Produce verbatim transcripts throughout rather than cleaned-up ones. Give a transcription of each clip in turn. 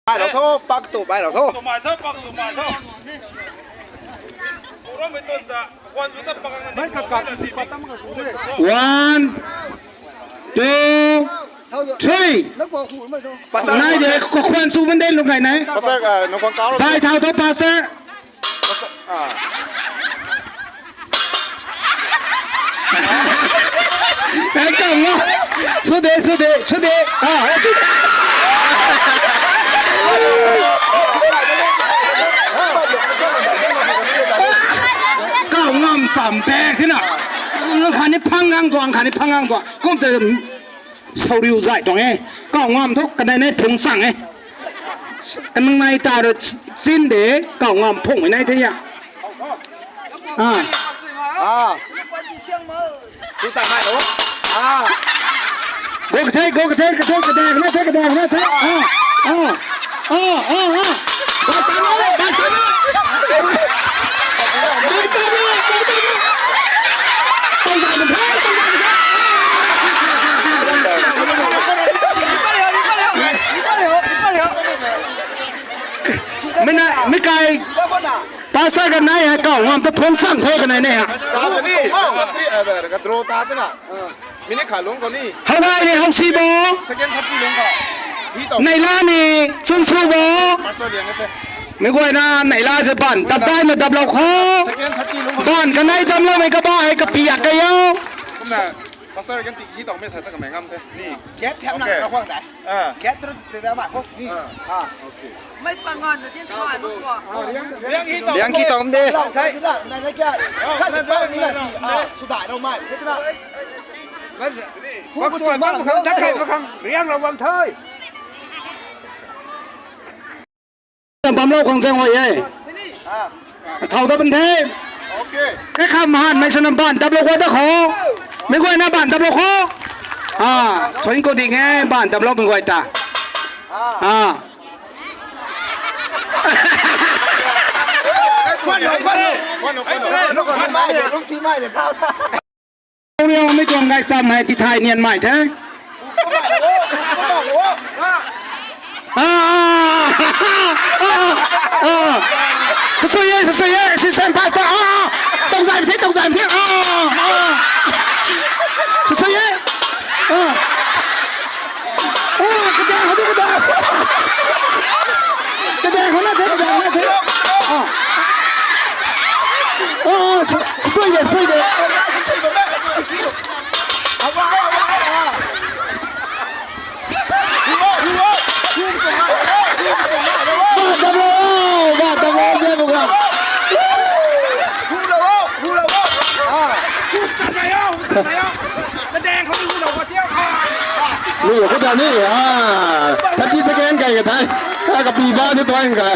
Bai rau tho, pak tu bai rau tho. Tumai tho, pak tumai tho. Ura mei ton ta, kwan chu ta pak ang na. Mai ka ka si pat tam ka ku de. One, two, three. Nai de, ko khwan chu ban de lung kai nai. Pastor, ah, nang khwan kau. Bai thau tho, Pastor. Ah. Eh, kau ngam. Sw de, sw de, sw de. Ah, sw de. Kau ngam sam pe thina. Khatni phang ngang tuang, khatni phang ngang tuang. Kum te Sauriu zay tuang e. Kau ngam thu kanei nai phung sang e. Kanang nai ta ru chin de, kau ngam phung nai the ya. Ah. Ah. Tu ta hai lo. Ah. Go ka the, go ka the, ka the, ka the, ka the, ka the, ka the. Ah. Ah. Ah, ah, ah. Bai ta na, bai ta na. Bai ta na, bai ta na. Tang zay tang the, tang zay tang the. Mei na, mei kai. Pastor kanei hei kau ngam ta phung sang the kanei ne ha. Ka ni, ka draw ta te na. Minute khat lung khou ni. How gay ni, how si bo. Second thirty lung khou. Hi tau. Neihla ni, chun su bo. Pastor liang e the. Mei guayna, neihla se ban, tap dai na dap lou kho. Second thirty lung khou. Ban kanei dam lou mei kaba hei kapiak ka yo. Kumna, pastor kan ti hi tau mei sa ta kamei ngam the. Ni. Get them na, okay. Ka huang dai. Ah. Get through to the back. Ni. Ah. Ah. Okay. Mei pangan na din thai mo ko. Liang hi tau. Liang hi tau de. Lau sai na, na na kya. Ka se pa ni na si. Ah, sudai rou mai. Ni na. Bas. Ku ku tu ma khang, ta kai ma khang. Liang rou bam thai. Bam lou khang zang hoi e. Ah. Thau ta ban the. Okay. Kai kham han mei sana ban dap lou kho ta kho. Mei guayna ban dap lou kho. Ah, soin ko ding e, ban dap lou mei guay ta. Ah. Ah. Kwan lo, kwan lo. Kwan lo, kwan lo. Lung si mai de, lung si mai de, thau ta. Riang mei tuang gay sam hei ti thai nian mai the. Ah, ah, ah, ah. Sasui ye, sasui ye, si sen pastor. Ah, ah. Tong zay the, tong zay the. Ah, ah. Sasui ye. Ah. Ah, kadang, kadang, kadang. Kadang, kadang, kadang, kadang. Ah. Ah, sui de, sui de. Ba dam lo, ba dam lo, ze bu ga. Hu lo, hu lo. Ah. Hu ta na ya, hu ta na ya. Kadang khou ni hu lo, ba tiau. Ah. Lu khou ta ni, ah, thirty second kai ka thai. Ka, ka pi ba ni tuang ka.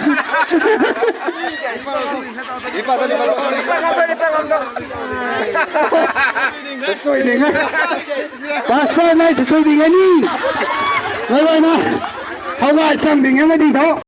Sui ding e. Pastor nai sui ding e ni. Nai nai na. How gay sam ding e, nai ding tho.